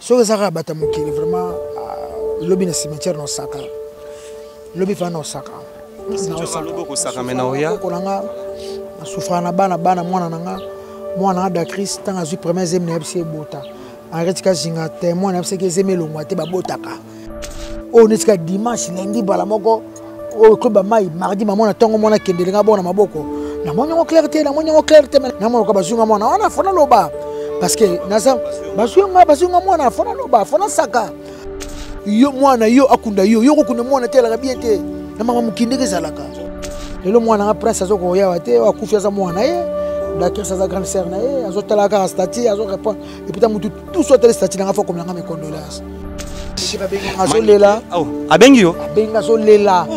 Soki eza kaka bato ya mokili vraiment, ah, lobi na cimetière na Osaka, lobi fa na Osaka. Naosaka nga nasufraka na bana bana mwana na nga, mwana nga Dacris, ntango azwi premier zemi nayebisi ebota. Henriette Kazinga témoin, nayebisaki ezemi elongwa te, babotaka oyo neti ka dimanche, lundi mbala moko oyo Claude Bamai, mardi mama na ntongo mwana akendele nga bona maboko, namoni yango clair te, namoni yango clair te. Namoni loka bazwi nga mwana wana, fo naloba parce que naza bazwi nga, bazwi nga mwana, fo naloba, fo nasaka yo mwana yo akunda yo, yo kokunda mwana te, elaka bien te na mama mokili ndenge ezalaka lelo. Mwana nga Prince azokoyawa te, akufi aza mwana ye, Dakers aza grande sœur na ye, azotala kaka statut, azorépondre et puis mutu tout soit atali statut nanga, fo komela nga mes condoléances. Azolela. Abengi yo? Abengi, azolela,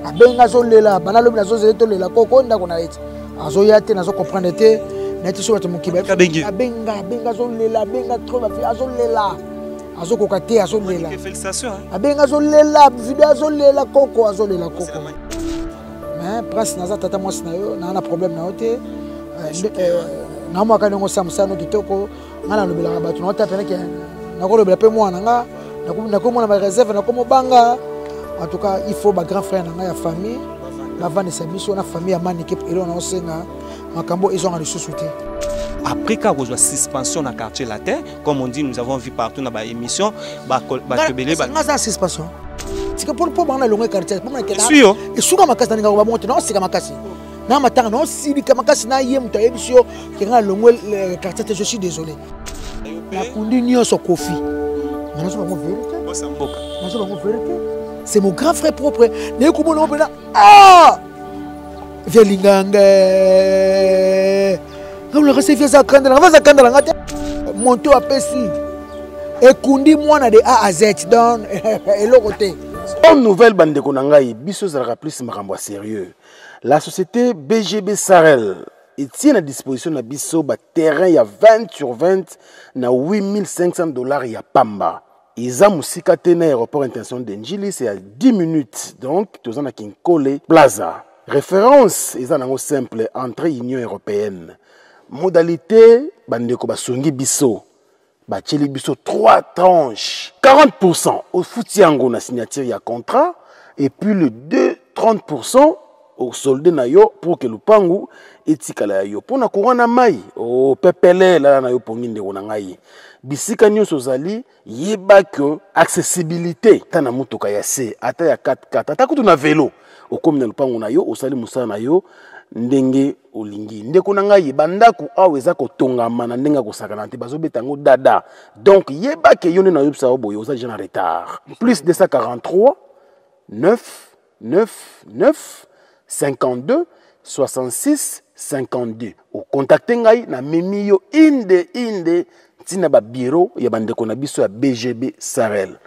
abengi, azolela. Bana lobi nazozela, tolela koko ndako na ye ti azoya te, nazo comprendre te nayeti so bato mokili. Abengi? Abenga, abenga, azolela, abenga trop, bafi azolela, azokoka te, azolela. Abenga, azolela video, azolela koko, azolela koko. Mais Prince, naza tata mwasi na yo, naa na problème na yo te, namwaka ndenge osala mosala no kitoko. Ngai nalobelaka bato naota peneke, nakolobela mpe mwana nga, nakomona bareserve, nakomobanga. En tout cas, il faut bagrand frère na ngai ya famille bavandisa biso na famille ya Manike. Eloko naosenga, makambo ezwanga lisusu te. Après kaka kozwa suspension na Quartier Latin, comme on dit, nous avons vu partout na baémission, bato ebele. Nga aza suspension tika mpo banga na longo quartier. Yo. Esuka makasi, nalingaka bango te, naoseka makasi na matanga, naosilika makasi na ye. Moto ayebisi yo kenga na longwe quartier te, je suis désolé. Nakundi nyonso Kofi, mais nazo bango vérité, nazo bango vérité, c'est mon grand frère propre. Naye komona ngo mpena, ah, vie alinganga ngamulaka se vie aza kandala nga, aza kandala nga te. Monto apesi ekundi mwana de A à Z, donc eloko te. Bonne nouvelle, bandeko na ngai, biso ezalaka plus makambo ya sérieux. La société BGB Sarel etie na disposition na biso baterrain ya 20 sur 20 na 8500 $ ya pamba. Eza mosika te na aéroport international de Njili, c'est à 10 minutes. Donc toza na Kinkole Plaza, référence eza nango simple, entrée Union européenne. Modalité, bandeko basongi biso, batieli biso 3 tranches: 40 ofuti yango na signature ya contrat, et puis le 2 30 osolde na yo pour que lupangu etikala ya yo. Mpo na courant na mai, opepele lala na yo pongi. Ndeko na ngai, bisika nyonso ozali, yeba ke accessibilité, ata na motuka ya se, ata ya 4x4, ata kutu na velo, okomi na lupangu na yo, osali mosala na yo ndenge olingi. Ndeko na ngai, bandako awa eza kotongama na ndenge ya kosakana te, bazobeta yango dada. Donc yeba ke yo nde nayebisa yo boye, oza déjà na retard. Plus 243 9 9 9 52 66 52, ocontacte ngai, namemi yo inde inde ntina babiro ya bandeko na biso ya BGB Sarel.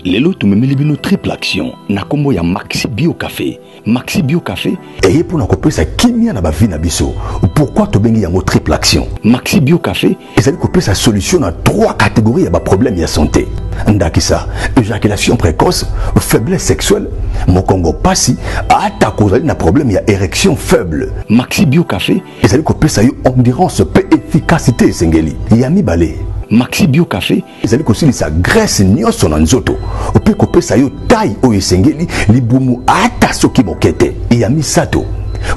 Lelo tumemeli bino triple action na kombo ya Maxi Bio Café. Maxi Bio Café eye mpona kopesa kimia na bavi na biso. Pourquoi tobengi yango triple action? Maxi Bio Café ezali kopesa solution na trois catégories ya baproblème ya santé, ndakisa éjaculation précoce, faiblesse sexuelle, mokongo pasi, ata kozali na problème ya érection faible. Maxi Bio Café ezali kopesa yo endurance mpe efficacité esengeli. Ya mibale, Maxi Bio Café ezali kosilisa graisse nyonso na nzoto mpe kopesa yo taille oyo esengeli, libumu ata soki moke te. Ya misato,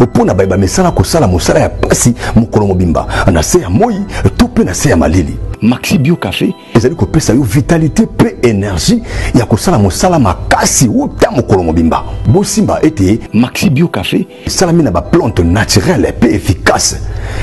mpo na baye bamesana kosala mosala ya pasi mokolo mobimba na se ya moi to mpe na se ya malili, Maxi Bio Café ezali kopesa yo vitalité mpe énergie ya kosala mosala makasi wuta mokolo mobimba. Bosimba ete Maxi Bio Café esalami na baplante naturelle mpe efficace,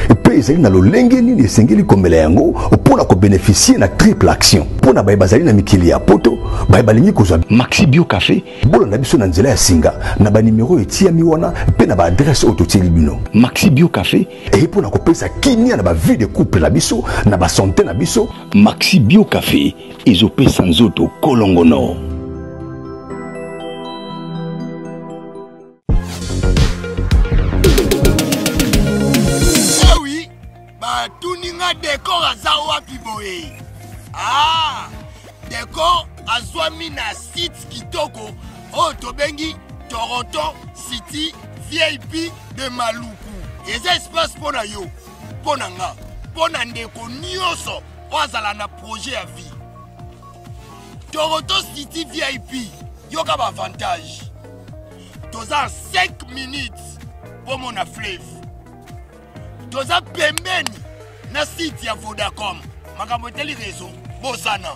mpe ezali na lolenge nini esengeli komela yango mpo na kobénéficie na triple action. Mpo na baye bazali na mikili ya poto, baye balingi kozwa Maxi Bio Café, bolanda biso na nzela ya singa na banimero etiami wana mpe na baadresse oyo totieli bino. Maxi Bio Café eye mpo na kopesa kimia na bavie de couple na biso, na basante na biso. Maxi Bio Café ezopesa nzoto kolongono. Oui, batuni nga Décor aza wapi boye? Ah, Décor. Azwami na site kitoko oyo tobengi Toronto City VIP de Maluku. Eza espace mpo na yo, mpo na nga, mpo na ndeko nyonso oyo azala na projet ya vie. Toronto City VIP, yoka ba avantage. Toza 5 minutes mpo mona fleuve. Toza pembeni na site ya Vodacom. Makambo etali réseau, bosana.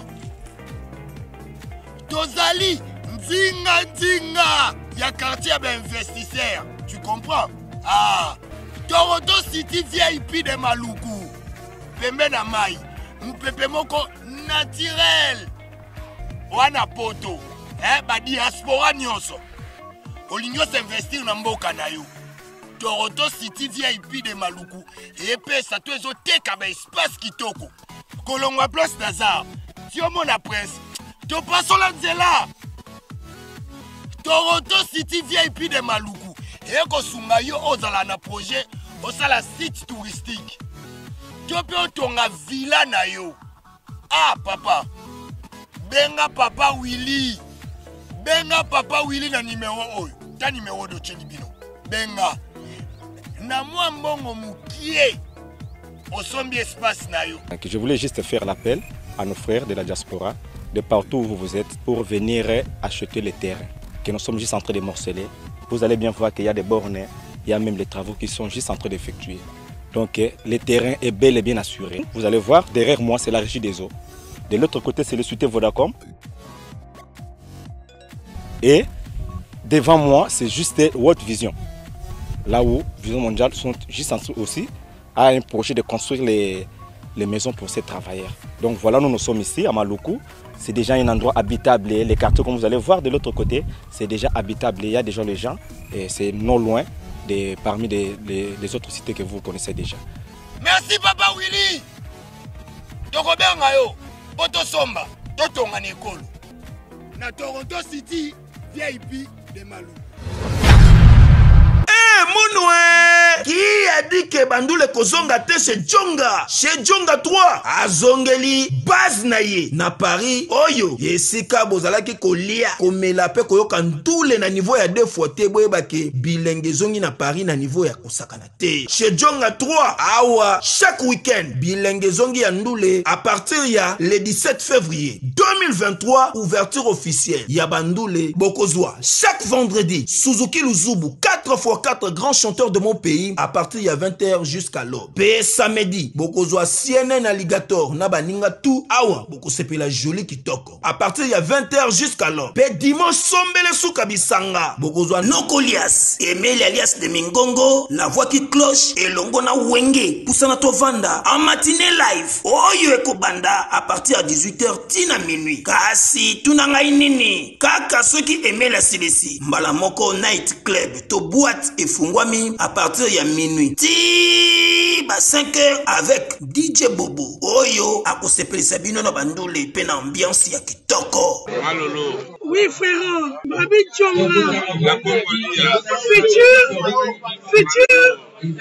Tozali nzinga nzinga ya quartier ya bainvestisseur. Tu comprends? Ah, Toronto City VIP de Maluku. Pembe na mai, mupepe moko naturel. Wana poto, eh, ba diaspora nyonso. Olingi osinvestir na mboka na yo. Toronto City VIP de Maluku epesa to ezoteka ba espace kitoko. Kolongwa place Nazar, ti omona prince, topasola nzela. Toronto City VIP de Maluku ekosunga yo ozala na projet osala site touristique to mpe otonga villa na yo. Ah papa, benga papa Willy, benga papa Willy na numero oyo, ta numero dotyeli bino, benga na mwa mbongo mokie osombi espace na yo. Je voulais juste faire l'appel à nos frères de la diaspora, de partout où vous êtes, pour venir acheter les terrains que nous sommes juste en train de morceler. Vous allez bien voir qu'il y a des bornes, il y a même les travaux qui sont juste en train d'effectuer. Donc le terrain est bel et bien assuré. Vous allez voir, derrière moi, c'est la régie des eaux. De l'autre côté, c'est le site Vodacom. Et devant moi, c'est juste World Vision. Là où Vision Mondiale sont juste en dessous aussi à un projet de construire les maisons pour ces travailleurs. Donc voilà, nous, nous sommes ici à Maluku. C'est déjà un endroit habitable. Les quartiers, comme vous allez voir de l'autre côté, c'est déjà habitable. Il y a déjà les gens et c'est non loin de, parmi les autres cités que vous connaissez déjà. Merci Papa Willy. Tokobenga yo po tosomba totonga na ekolo na Toronto City VIP de Maluku. Eh, Munwe! Qui a dit que Bandule kozonga te chez Djonga? Chez Djonga 3, azongeli base na ye na Paris oyo esika bozalaki kolia, komela pe koyoka ndule na niveau ya 2 fois te, boyeba ke bilenge ezongi na Paris na niveau ya kosakana te. Chez Djonga 3, awa chaque week-end bilenge ezongi ya ndule à partir ya le 17 février 2023, ouverture officielle ya bandule bokozwa chaque vendredi Suzuki Luzubu 4x4 grand chanteur de mon pays à partir ya 20h jusqu'à l'aube. Pe samedi bokozwa CNN Alligator na baninga tout awa bokosepela joli kitoko à partir ya 20h jusqu'à l'aube. Pe dimanche sombele suka bisanga bokozwa Nokolias Emeli alias de Mingongo la voix qui cloche elongo na Wenge pusana tovanda en matinée live oyo ekobanda à partir ya 18h tina minuit. Kasi tuna ngai nini kaka soki Emeli asilisi mbala moko night club to boîte efungwami à partir ya minuit ti ba 5h avec DJ Bobo oyo akosepelisa bino na bandule pe na ambiance ya kitoko. Malolo. Oui frère, Babi Djonga. Futur, futur, hein?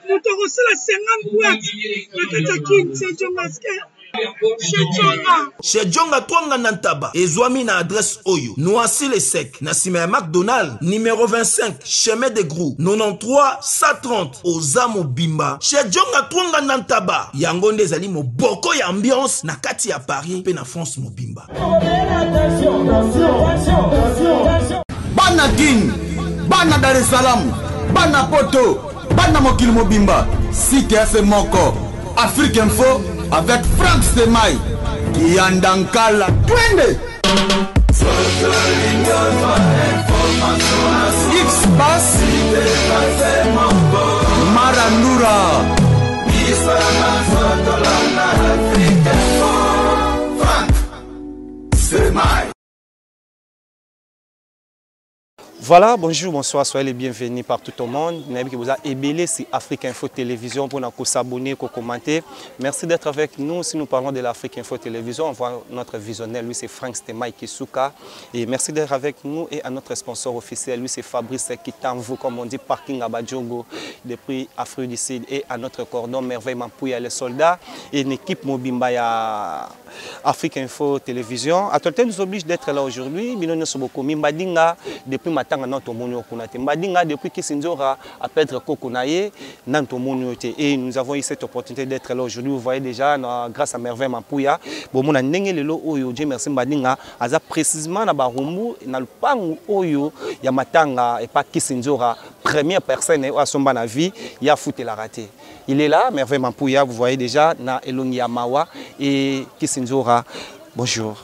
Moto akosala 50 boîte na kati ya Kin, c'est Djonga Chez Djonga. Chez Djonga Twanga na Ntaba ezwami na adresse oyo Noisy le Sec na sima ya McDonald numéro 25 chemin de Grou 93 130 oza mobimba. Chez Djonga Twanga na Ntaba yango nde ezali moboko ya ambiance na kati ya Paris pe na France mobimba. Bana Kin, bana Dar es Salaam, bana Poto, bana mokili mobimba, site ya se moko Afrique Info avec Franck Semai Kiyanda Nkala twende X Bass Marandura Voilà, bonjour, bonsoir, soyez les bienvenus partout au monde. Nayebi que vous avez ébellé sur Afrique Info Télévision pour nous s'abonner, pour commenter. Merci d'être avec nous. Si nous parlons de l'Afrique Info Télévision, on voit notre visionnaire, lui c'est Frank Stemay Kisuka. Et merci d'être avec nous et à notre sponsor officiel, lui c'est Fabrice Kitamvu, comme on dit, Parking à Badjogo depuis Afrique du Sud. Et à notre cordon Merveille Mampouya, les soldats et une équipe Mobimba ya Afrique Info Télévision. Actualité nous oblige d'être là aujourd'hui. Bino nyonso bokomi Mbadinga depuis matanga na tomoni okuna te. Mbadinga depuis Kisinzora a perdre koko na ye na tomoni te. Et nous avons eu cette opportunité d'être là aujourd'hui. Vous voyez déjà na, grâce à Merveille Mampouya. Bon mona ndenge lelo oyo Dieu merci Mbadinga aza précisément na barumbu na lupangu oyo ya matanga et pas Kisinzora première personne oyo asomba na vie ya futela raté. Il est là, Merveille Mampouya, vous voyez déjà, na Elongi Mawa et Kisinzora. Bonjour.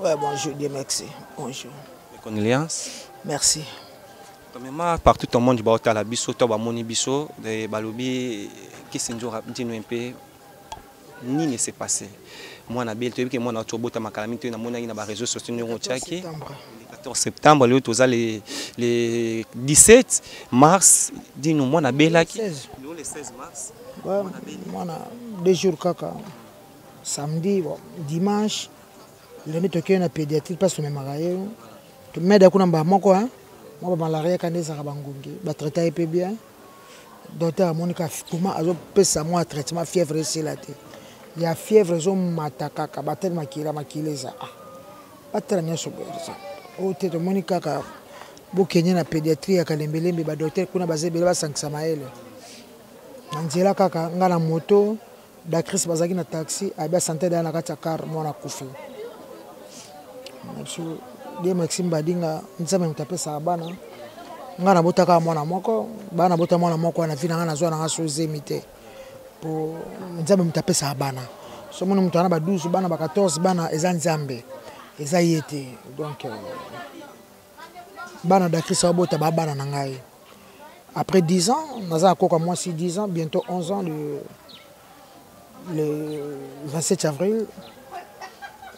Ouais, bonjour, Dieu merci. Bonjour. Mes condoléances. Merci. Premièrement, partout au monde, il y a biso, to ba moni biso, de balobi Kisinzora, dis-nous un peu, ni ne s'est passé. Moi, na bel, tu que moi na tobota makalami, tu na mona na ba réseaux sociaux nous tchaki. Le 14 septembre, le toza les 17 mars, dis-nous moi na belaki. Le 16 mars. Ouais, moi na 2 jours kaka. Samedi, bon, dimanche, lundi toke na pédiatrie parce que me marié. To meda kuna mba moko hein. Moi ba malaria kaneza ka bangungi, ba traiter pe bien. Docteur Monica comment azo pesa moi traitement fièvre c'est la te. Il y a fièvre zo mataka ka batel makila makileza. Ah. Batela nyonso boza. O te to Monica ka bokenye na pédiatrie ya Kalembelembe ba docteur kuna bazebele ba sankisa maele. Na nzela kaka nga na moto da Chris bazaki na taxi abia santé da na kati ya car mwana kufi. Nabiso de Maxime Badinga nzambe mutapesa bana. Nga na botaka mwana moko, bana bota mwana moko na vina nga na zwa na nga so zemi te. Po nzambe mutapesa bana. So mona mutu ana ba 12 bana ba 14 bana eza nzambe. Eza yete. Donc bana da Chris abota ba bana na ngai. Après 10 ans, naza koka moi si 10 ans, bientôt 11 ans le 27 avril.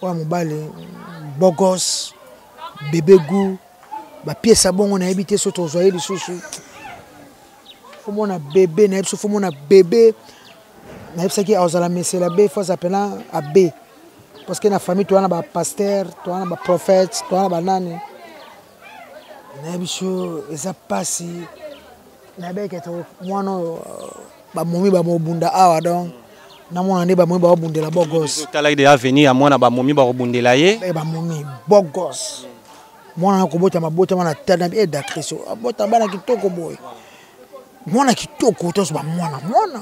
Wa mobali bogos bébé goût ba pièce bongo na habité so tozoye lisusu. Faut mona bébé na faut mona bébé na yebisaki azala mesela B faut s'appeler a B parce que na famille toi na ba pasteur, toi na ba prophète, toi na ba nani. Na yebiso eza pasi na beke to mwana ba momi ba mobunda awa donc na mwana nde ba momi ba bundela bogos. Tala de avenir ya mwana ba momi ba bundela ye. Ba momi bogos. Mwana na kobota mabota mwana tala e da Christo. Abota bana kitoko boy. Mwana kitoko to ba mwana mwana.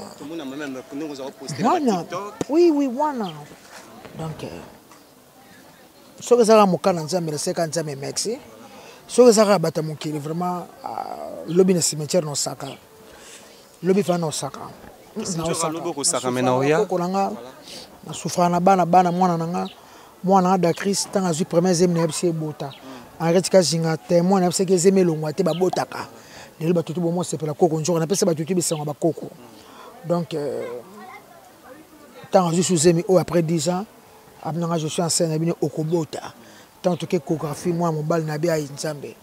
Mwana. Oui oui mwana. Donc soki ezaka mokana nzambe na seka nzambe merci. Soki ezaka bata mokili vraiment lobi na cimetière na Osaka. Lobi fa na Osaka. Na Osaka lobi ko saka mena oya. Kolanga na souffra na bana bana mwana nanga mwana da Christ tanga zui premier zemi na FC bota. Henriette Kazinga témoin na FC zemi longwa te ba botaka. Lelo batutu bomo sepela koko njoka na pesa batutu bisango ba koko. Donc tanga zui sous zemi o après 10 ans abnanga je suis en scène bino okobota. Tant que chorégraphie moi mobile na bia nzambe.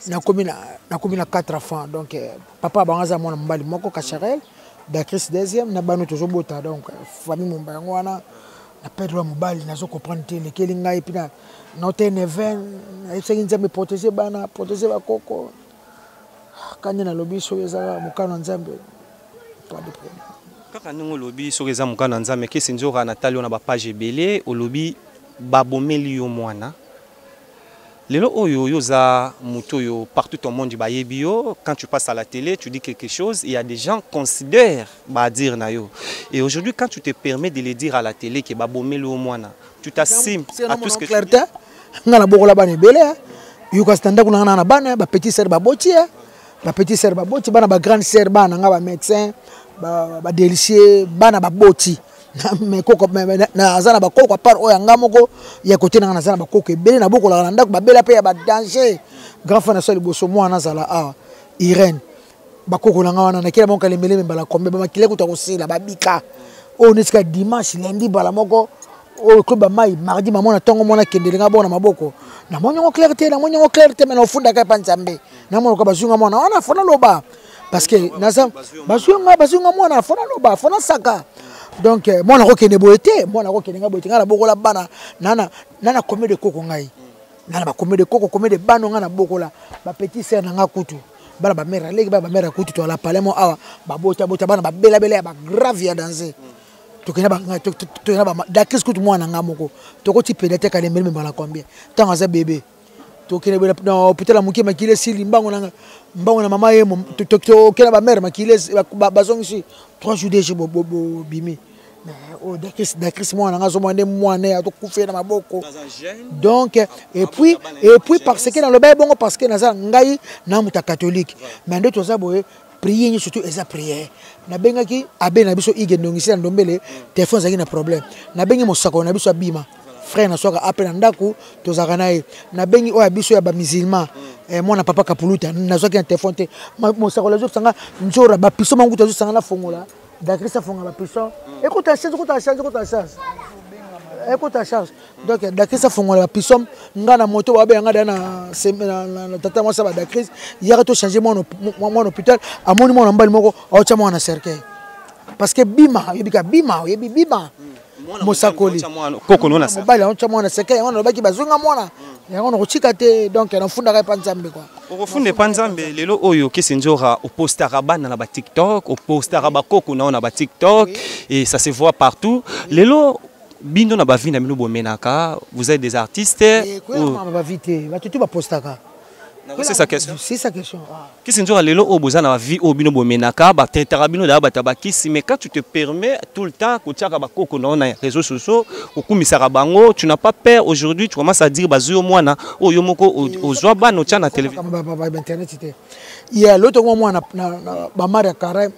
Na commune 4 enfants donc papa bangaza mwana mobali moko Kacharel da Chris deuxième na bano tozo bota donc famille momba yango wana na perdre mobali nazo comprendre te lekeli ngai puis na note 9 na yebisaki nzambe protéger bana protéger ba koko kanye na lobi so ezaka mokano nzambe pas de problème. Kaka ndongo lobi so eza mokano nzambe kesi nzoka na tali na ba page ebele olobi babomeli yo mwana. Lelo oyo yoza muto yo partout au monde ba yebi yo quand tu passes à la télé tu dis quelque chose il y a des gens considèrent ba dire na yo et aujourd'hui quand tu te permets de le dire à la télé que babomeli yo mwana tu t'assumes à tout ce que tu dis. Nga na bokola bana ebele yo ka standa kuna na bana ba petit sœur ba boti ba petit sœur ba boti bana ba grande sœur bana nga ba médecin ba délicier bana ba boti mais koko na azana ba koko par oya nga moko ya côté na nazana ba koko ebele na bokola na ndako ba bela pe ya ba danger grand frère na so liboso mwana azala a Irène ba koko na nga wana na kila moko lemele mbala kombe ba makile kuta kosela ba bika o netika dimanche lundi bala moko o club ba mai mardi maman na tongo mona kendele nga bona maboko Namoni yango clair te, namoni yango clair te, mais nafundaka epa Nzambe. Namoni lokola bazwi nga mwana wana, fo naloba. Parce que naza bazwi nga, bazwi nga mwana, fo naloba, fo nasaka. Donc euh, mwana akokende boye te, mwana akokende nga boye te, nga nabokola bana nana nana combien de koko ngai. Nana ba combien de koko, combien de bana nga nabokola, ba petit sœur na nga kutu. Bana ba mère aleki, bana ba mère kutu to la palais mo awa, babota bota bana babela bela ya ba grave ya danger. Tokenda ba tokenda ba dakris kutu mwana nga moko. Tokoti pédiatre kalembe mbala combien? Tango aza bébé. Tokende boye na hôpital ya moke makili esili mbango na mbango na mama ye tokenda bamare makili bazongisi 3 jours deje bobimi oyo dakris dakris mwana nanga azomona nde mwana ye atokufa ye na maboko. Donc et puis et puis parce que naloba ye bongo parce que naza ngai na moto ya catholique, mais nde toza boye prière nyonso surtout eza prière. Nabengaki abe na biso Ige Ndongisi na Ndombele, telefone ezalaki na problème. Nabengi mosakolo na biso abima frère na swaka ape na ndako tozalaka na ye. Nabengi oyo ya biso ya bamusulman, eh, mwana papa Kapuluta, nazwaki na telefone te. Mosakolo azosanga nzora bapiso mangutu azosanga na fongola dakrisa fongola bapiso ekota charge, ekota charge, ekota charge, ekota charge. Donc dakrisa fongola bapiso nga na moto babeya nga da na tata mwasi ya badakris yaka tochange mwana hôpital. Amoni mwana mobali moko aotya mwana na cercueil parce que bima oyebi ka bima oyebi bima mosakoli mobali aotya mwana cercueil. Yango nalobaki bazonga mwana yango nakotika te, donc nafundaka epa Nzambe kua. Okofunda epa Nzambe. Lelo oyo Kisi Nzora opostaka bana na batiktok, opostaka bakoko na yo na batiktok et ça se voit partout. Lelo bino na bavi na bino bomenaka, vous êtes des artistes. Bavi te, bato tu bapostaka. C'est sa question. C'est sa question. Kisi Nzora, lelo oyo boza na bavi oyo bino bomenaka, batraitaka bino daya bato ya bakisi, mais quand tu te permets tout le temps kotiaka bakoko na yo na réseaux sociaux, kokumisaka bango, tu n'as pas peur? Aujourd'hui tu commences à dire bazwi yo mwana oyo yo moko ozwa bana otya na télévision. Internet te ya l'autre mwa mwana bamari ya carré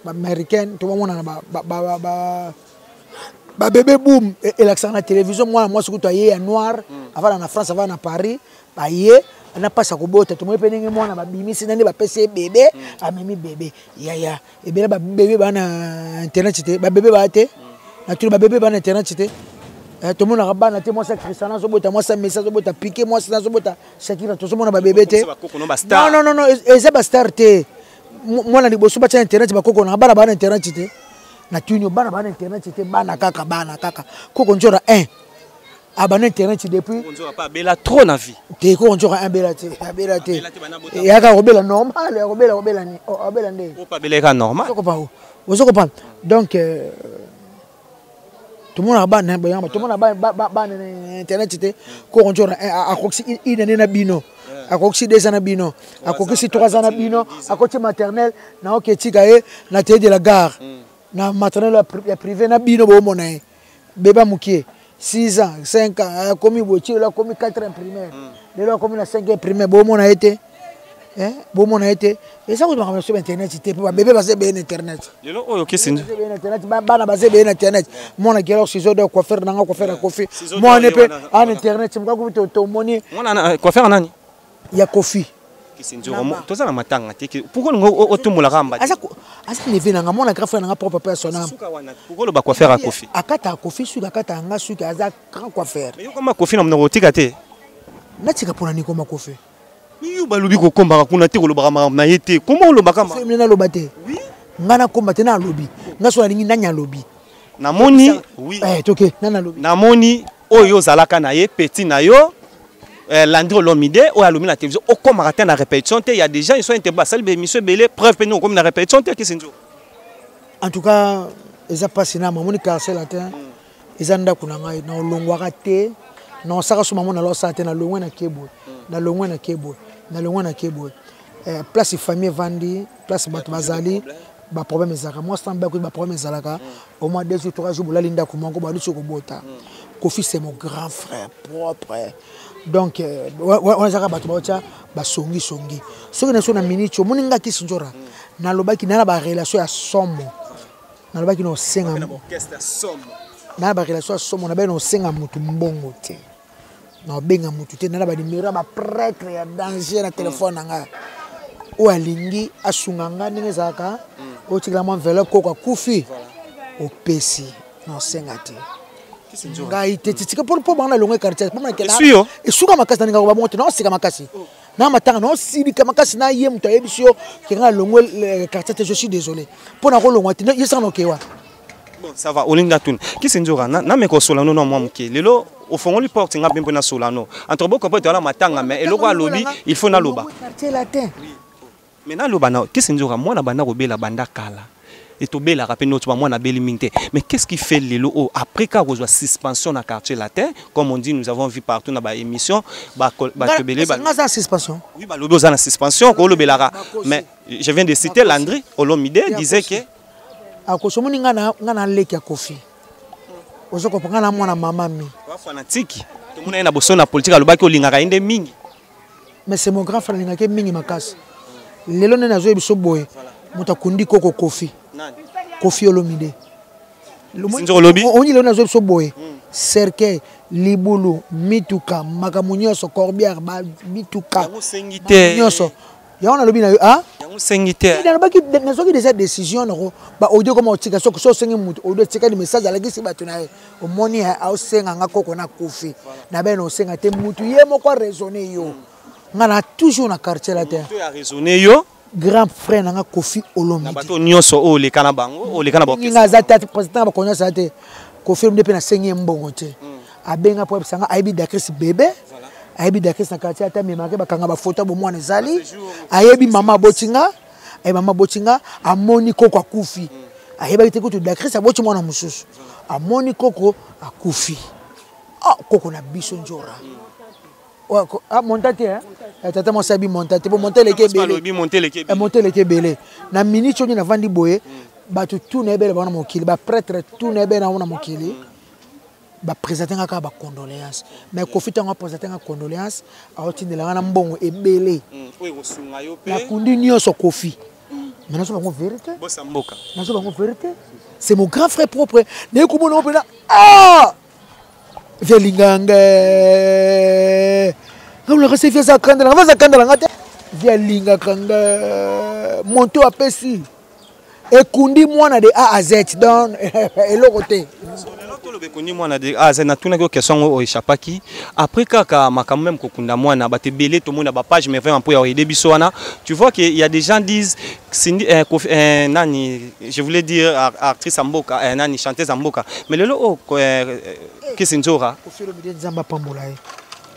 baaméricaine, tomamona na babebe boom elakisaka na télévision mwana mwasi kutu aye ya noir, avanda na France, avanda na Paris, aye na mpasi ya kobota. Tomoni mpe ndenge mwana babimisi na nde bapesi ye bebe, amemi bebe yaya ebele. Babebe baa na internet te, babebe baa te na tuli, babebe baa na internet te. Tomonaka bana te, mwasi ya Cristiano azobota, mwasi ya Messi azobota, Piqué mwasi azobota, Shakira, tozomona babebe te. Non, non, non, non, eza bastar te. Mwana liboso batya internet, bakoko nanga bana baa na internet te. Na tuni bana baa na internet te, bana kaka, bana kaka. Koko Nzora 1 abana internet depuis. Abela trop na vie. Te, koko Nzora 1 abela te, abela te, eyaka kobela normal, ya kobela kobela ni abela nde abelaka normal. Ozo comprendre? Donc tomonaka bana boyanga, tomona bana na internet te. Koko Nzora akokisi une année na bino, akokisi 2 ans na bino, akokisi 3 ans na bino, akoti maternelle na oke etika ye na teye de la gare na maternelle ya privé na bino boomona ye beba mokie 6 ans, 5 ans, akomi boye ti lelo akomi 4 ans primaire, lelo akomi na 5 ans primaire, boomona ye te, bomona ye te. Eza kutu makambo na internet te, mpo babebe baza ebele na internet. Lelo oyo Kisi ebele na internet, bana baza ebele na internet. Mwana Gelor Ciseau de coiffeur nanga, coiffeur ya Kofi, mwana mpe ana internet mokakubi tomoni. Mwana coiffeur nani? Ya Kofi. Toza na matanga te, pourquoi olingo otumbolaka mbadi? Aza neve nanga, mwana grand frère nanga propre père son âme. Pourquoi oloba coiffeur ya Kofi? Akata Kofi suki, akata yanga suki, aza grand coiffeur. Mais yo koma Kofi na monoko otika te. Natika mpona nini koma Kofi? Yo balobi kokombaka kuna te, kolobaka makambo na ye te. Koma olobaka? Naloba te, ngai nakomba te, nalobi ngai so nalingi nani alobi. Namoni, oui. Toke nani alobi? Namoni oyo ozalaka na ye petit na yo Landry Olomide oyo alobi na télévision okomaka te na répétition te. Ya déjà ils sont inter basali baémission ebele, preuve mpe ndenge okomi na répétition te, Kisi Nzora. En tout cas eza mpasi na mamoni Quartier Latin, eza ndako na ngai, na olongwaka te, na osaka so mamo nalosala te. Nalongwe na keboye, nalongwe na keboye, nalongwe na keboye. Place famille evandi, place bato bazali, baproblème ezalaka. Mwasi na mobali, baproblème ezalaka au moins 2 jours, 3 jours, bolali ndako moko, balisi kobota. Kofi c'est mon grand frère propre, donc wana ezalaka bato baotya basongisongi. Soki na so na miniti omoni nga Kisi Nzora, nalobaki na na barelation ya somo, nalobaki na osenga na barelation ya somo, nabai na osenga motu mbongo te, na obenga motu te, na banimero ya baprêtre ya danger na telefone na ngai. Oyo alingi asunga nga ndenge ezalaka, otikela mwa enveloppe, koko akufi, opesi, na osenga te. Ngai te, titika mpo mpo banga nalongwe quartier mpo nakela esuka makasi, nalingaka bango te, naoseka makasi na matanga, naosilika makasi na ye. Moto ayebisi yo ke ngai nalongwe quartier te, je suis désolé mpo nakolongwa te, yesaka nokewa. Bon, ça va, olinga tuna kisi nzoka nameka osola no na mwa moke. Lelo ofongoli porte nga mpe mpo nasola no entre boko mpo toala matanga, mais eloko alobi, il faut naloba. Quartier latin. Mais naloba na kisi nzoka, mwana banda kobela banda kala, e tobelaka mpe noti bamwana abeli mingi te. Mais qu'est ce qui fait lelo oyo, après kaka kozwa suspension na Quartier latin, comme on dit, nous avons vu partout na baémission, bato ebele? Nga aza na suspension? Oui, balobi oza na suspension kolobelaka, mais je viens de citer Landry Olomide disait que Akosi. Omoni, nga na leki ya Kofi, ozo comprendre, nga na mwana mama mi. Fanatique, tomona ye na boso na politique, alobaki olingaka ye nde mingi. Mais c'est mon grand frère, alingaki mingi makasi. Lelo nde nazoyebi biso boye, moto akundi koko Kofi, Kofi Olomide. Oni lelo nazoyebi biso boye, cercueil, libulu, mituka, makambo nyonso, corbillard, mituka nyonso yango nalobi na yo. Yango te. Nalobaki, nazwaki déjà décision nako baaudio koma otika. Soki so osengi motu audio, etikali message, alakisi bato na ye, omoni aosenga nga koko na Kofi na bene, osenga te motu ye moko araisonne yo. Nga na toujours na Quartier Latin. Araisonne yo. Grand frère na nga Kofi Olomide. Na bato nyonso oyo oleka na bango, oleka na nga aza te président ya bakonzi, aza te Kofi Olomide mpe nasengi ye mbongo te. Abenga mpo ayebisa nga, ayebi Dacris bébé, ayebi Dacris na quartier, ata amemaki bakanga bafoto ya bomwana ezali, ayebi mama abotinga, ayebi mama abotinga. Amoni koko akufi, ayebaki te kutu Dacris aboti mwana mosusu. Amoni koko akufi, ah, koko na biso Njora. Ah, monta te, tata mwasi abi monta te, po monta eleki ebele, monta eleki ebele. Na minute oyo navandi boye, bato tu nayebele bango na mokili, baprêtre tu nayebele nango na mokili, baprésente nga kaka bacondoléance. Mais Kofi, ntango aprésente nga condoléance, aotindela nga na mbongo ebele, nakundi nyonso Kofi. Mais nazo bango vérité, nazo bango vérité, c'est mon grand frère propre. Naye komona ngo mpena, ah, vie alinganga nga se vie aza kandela nga, aza kandela nga te, vie alingaka nga. Monto apesi ekundi mwana de A à Z, donc eloko te. Toloba ekundi mwana de A à Z. Natunaki yo question yango, oyo échappaki après kaka makambo même kokunda mwana. Bato ebele tomona bapage, mais vraiment mpo ya oyede biso wana, tu vois que il y a des gens disent Cindy, nani, je voulais dire actrice ya mboka, nani, chanteuse ya mboka, mais lelo oyo Kisi Nzora. Kofi Olomide, Nzambe apambola ye,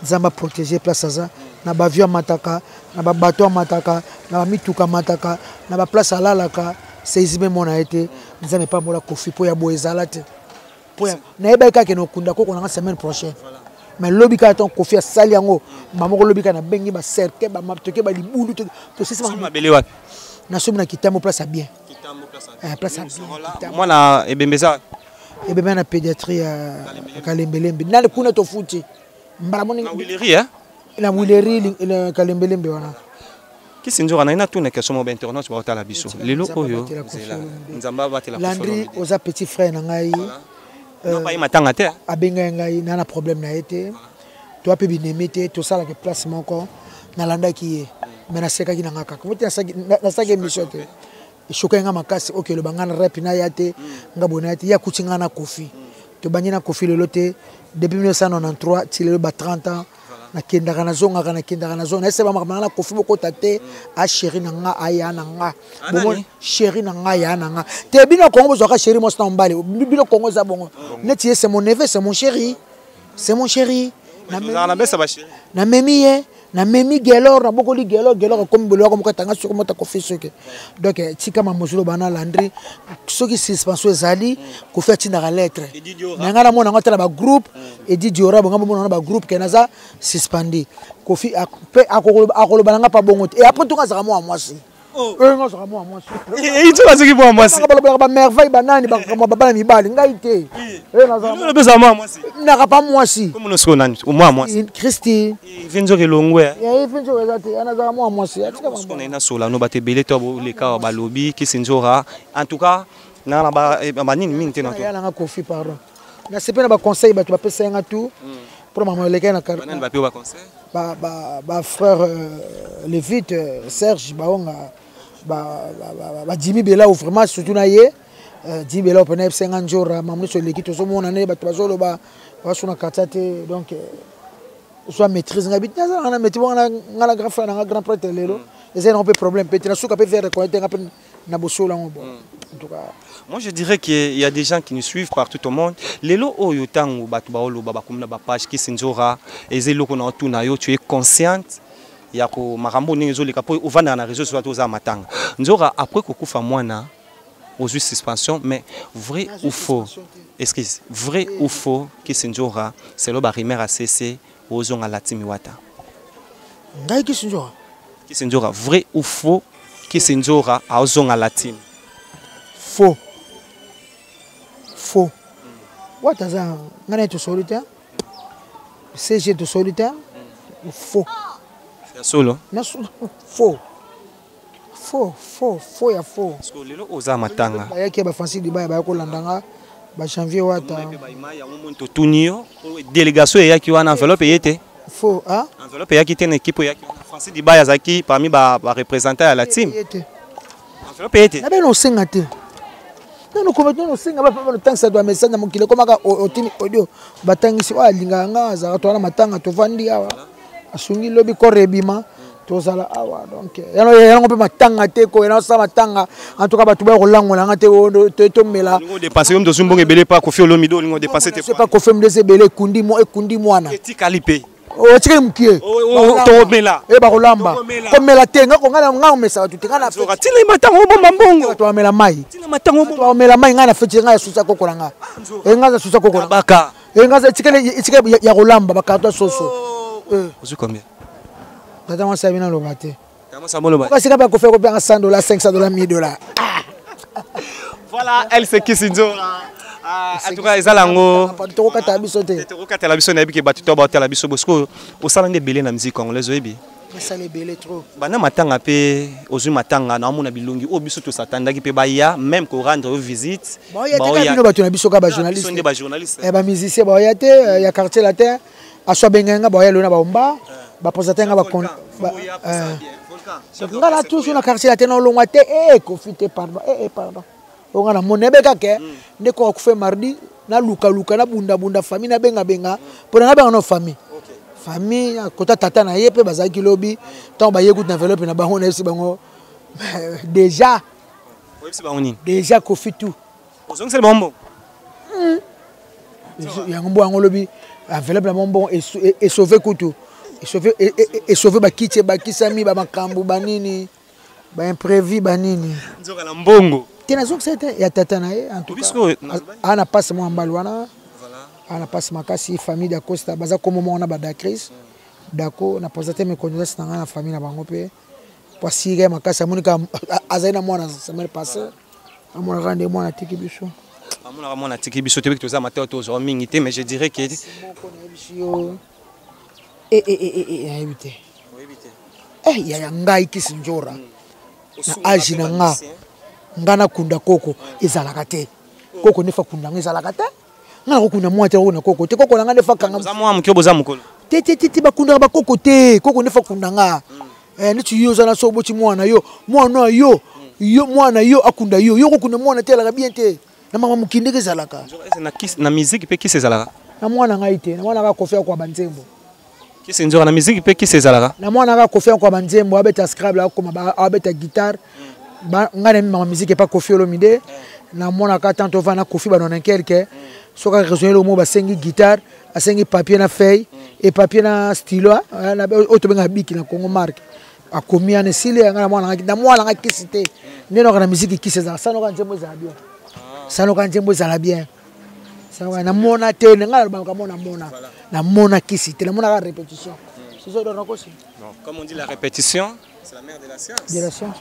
Nzambe aprotege place aza, na bavio amataka, na babato amataka, na bamituka amataka, na baplace alalaka, seizime mona ye te. Nzambe epambola Kofi mpo ya boye ezala te. Mpo nayebaki kaka na okunda koko nanga semaine prochaine, mais lobi kaka ntango Kofi asali yango bamoko, lobi kaka nabengi bacercueil, bamatoke, balibulu, tosisi. Mabele wapi? Nasomi na Kitambo, place ya bien, place ya bien. Mwana ebembe eza? Ebembe na pédiatrie ya Kalembelembe, nani kuna tofuti mbala moni. Na Wileri, Kalembelembe wana. Kisi Nzoka, naye natuna question moko, bainternaute baotala biso lelo oyo, Nzambe abatela. Landry, oza petit frère na ngai. Baye matanga te. Abengai ngai, na na problème na ye te, toa mpe binemi te, tosalaka place moko. Nalandaki ye, mais nasekaki na nga kaka moti, nasalaki émission te. Esokaki nga makasi. Oke, eloba nga na rep naya te, nga boye naya te. Ye akuti nga na Kofi, tobandi na Kofi lelo te, depuis 1993 ti lelo, ba 30 ans. Nakendaka, nazongaka, nakendaka, nazonga, nayeseba makambo na nga na Kofi. Bokota te, achéri na nga, aya na nga, bomoni chéri na nga, aya na nga te. Bino Kongo bozwaka chéri mwasi na mobali, bino Kongo eza bongo. Neti ye, c'est mon neveu, c'est mon chéri, c'est mon chéri. Namemi ye, namemi Gelor, nabokoli Gelor. Gelor akomi boloko moko, atanga soki mota Kofi soki. Donc tika mamosolo bana Landry. Soki suspension ezali, Kofi atindaka lettre me ngai namona yango ata na bagroupe Edi Diora bonga, bomona na bagroupe ke naza suspendi. Kofi mpe akoloba na nga mpa bongo te. Et après tonga azalaka mwa mwasi, nga azalaka mwa mwasi. Azalaki mwa mwasi. Balobelaka bamerveille, banani, bakamwa babana mibali, ngai te. Naka pa mwasi. Mwa mwasi. Christi. Vinzoka elongwe. Vinzoka eza te, nazalaka mwa mwasi. Naye solano, bato ebele to boleka balobi Kisi Nzora, en tout cas na banini mingi te. Na nanga Kofi, pardon, nasepe na baconseil bato bapesa yanga tout mpona mama elekaki na bafrère Levite, Serge Baonga, badimi Belau, vraiment surtout na ye. Euh, dibela oyo mpena yebisa nga njora mamu nyonso eleki tozomona nde bato bazoloba baso na quartier te donc euh, zwa maîtrise ngai biti nazalaka na maîtrise bonga nga na grand frère na nga grand prêtre lelo mm. ezali nango mpe problème mpe te nasuka mpe vers reconnaître nga mpe na bosolo yango bon mm. en tout cas. Moi, je dirais qu'il y a des gens qui nous suivent partout au monde. Lelo oyo tango bato baoloba bakomi na ba page Kisinzora eza eloko na otuna yo, tu es consciente ya ko makambo ndenge ezoleka mpo ovandaka na réseau sociaux oza matanga. Nzora après kokufa mwana ozwi suspension, mais vrai ou faux, excuse, vrai ou faux, Kisinzora selo ba rumeur a cessé ozonga latimi wata. Ngai Kisinzora. Kisinzora, vrai ou faux, Kisinzora aozonga latimi? Faux, faux. Wata aza ngai naye tosoli te, cg tosoli te, faux. Ya solo. Faux, faux, faux, faux ya faux. Parce que lelo oza matanga. Bayaki ya bafrancis dibaya baya kolanda nga bajanvier wata. Totuni yo délégation eyaki wana, enveloppe eye te. Faux, ah? Enveloppe eyaki te na équipe eyaki wana. Francis dibaya azalaki parmi bareprésentant ya la team. Eye te. Enveloppe eye te. Na bino osenga te. Nano koma nano osenga ba ba tangisa do message na mokili komaka otini audio batangisi oyo alingaka nga azalaka to wana matanga tovandi awa asungi lobi kore ebima tozala awa donc yango mpe matanga te ko yana osala matanga en tout cas bato baya kolangola nga te tomela. Olingo dépenser yo moto mbongo ebele pa Koffi Olomide, olingo dépenser te. Pa Koffi Olomide eza ebele, ekundi ekundi mwana. Etikali mpe. Otikali mokie. Tokomela. E bakolamba komela te nga nga nga omesaka tu te nga na tina matanga obomba mbongo. Bato bamela mai. Tina matanga obomba. Bato bamela mai. Ngai na feti ngai ya susa koko na nga e ngai za susa koko na baka e ngai za etikali etikali ya kolamba bakarto ya soso. Ozwi combien? Tata mwasi abi naloba te. Tata mwasi amoloba. Kasi kaka kofe kopanga 100 dollars, 500 dollars, 1000 dollars. Voilà, elle c'est Kisinzora. Ah, en tout cas ezala yango. Tokokatala biso te. Tokokatala biso, nayebi ke bato to baotala biso bosiko osala nde ebele na musique congolaise, oyebi. Nasala ebele trop. Banda matanga mpe ozwi matanga na omona bilongi oyo biso tosatandaki mpe baya même korendre yo visite. Baoya te kaka bino bato na biso kaka bajournaliste. Biso nde bajournaliste. Bamusicien baoya te ya quartier latin aso abengai nga baoya lelo na baomba baprésente nga nga na toujours na quartier latin naolongwa te e Kofi te, pardon, e pardon oyo nga namoni nayebi kaka nde koka kufa mardi nalukaluka nabundabunda famille nabengabenga mpona nabenga no famille famille kota tata na ye mpe bazalaki lobi ntango baye kutu na enveloppe na bango nayebisi bango déjà. Oyebisi bango nini? Déjà Kofi tout. Ozongiseli bango mbongo? Yango mbo yango lobi enveloppe na bango mbongo esauve kutu esauve bakiti ebakisami bamakambo banini baimprévu banini. Nzoka na mbongo. Te, nazongisa te ya tata na ye. En tout cas aa na mpasi mwa mbali wana, aa na mpasi makasi. Famille Dacosta baza komo moko na badacris dako na présente mes condoléances na ngai na famille na bango mpe po asirika ye makasi amoni kaka azali na mwana semaine passée amonaka nde mwana atiki biso. Amonaka mwana atiki biso. Toyebi toza mateo tozwa mingi te, mais je dirais que moko nayebisi yo nayebi te yaya ngai kisi njora na age na nga nga nakunda koko ezalaka te. Koko nde fa kunda nga ezalaka te. Nga nakokunda mwa te, kokunda koko te. Koko na nga nde fa kanga. Oza mwa moke, boza mokolo. Te te te te, bakundaka bakoko te. Koko nde fa kunda nga. Neti yo oza na so oboti mwana yo mwana yo yo mwana yo akunda yo yo kokunda mwana te elaka bien te na mama mokili ndenge ezalaka. Na musique mpe kisi ezalaka? Na mwana ngai te, na mwana kaka Kofi akwa banzembo. Kisi nzoka na musique mpe kisi ezalaka? Na mwana kaka Kofi akwa banzembo, abeta scrabble, akoma abeta guitare. Ngai na mimaka musique epa Kofi Olomide. Namonaka tant ovanda na Kofi banona quelque soki araisonne eloko moko basengi guitare, asengi papier na feuille e papier na stylo oyo tobengaka biki na Congo marque akomi wana esili. Yanga na mwana nga kisi te nde noka na musique kisi ezala sanoka nzembo ezala bien, sanoka nzembo ezala bien. Namona te ngai nalobaka mona mona namona kisi te, namonaka répétition sizodonakosi. Comme on dit, la répétition c'est la mère de la science. De la science.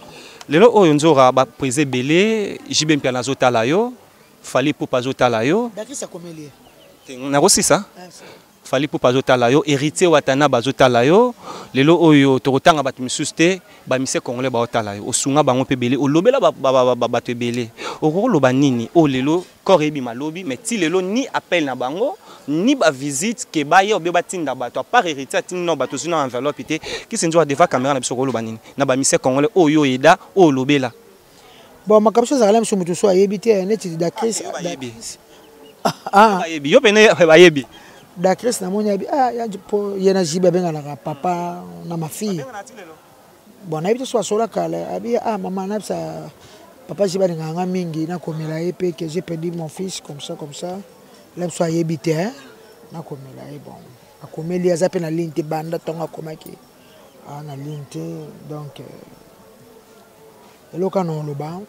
Lelo oyo nzora baprise ebele JB Mpiana azotala yo, Fally Ipupa azotala yo. Nakosisa Fally Ipupa azotala yo, Héritier Watana bazotala yo. Lelo oyo tokotanga bato misusu te, bamise congolais baotala yo. Osunga bango mpe ebele, olobela bato ebele. Okokoloba nini oyo lelo corps eyebima lobi, mais ti lelo ni appel na bango ni bavisite ke baya obe batinda bato, à part Héritier atindi no bato ozwi na enveloppe te. Kisi nzoka devant caméra na biso, okoloba nini na bamise congolais oyo oyeda oyo olobela? Bon, makambo so ezalaka miso moto so ayebi te neti Dacris. Ah, ayebi yo pene bayebi. Dacris namoni abi ah ya po ye na JB abenganaka papa na ma fille. Bon, nayebi te so asola kala abi ah mama nabisa papa JB alingaka nga mingi nakomela ye mpe que j'ai perdu mon fils comme ça comme ça. La biso ayebi te hein nakomela ye bon akomeli aza mpe na ligne te banda ntongo akomaki ah, na ligne te donc euh, eloko na oloba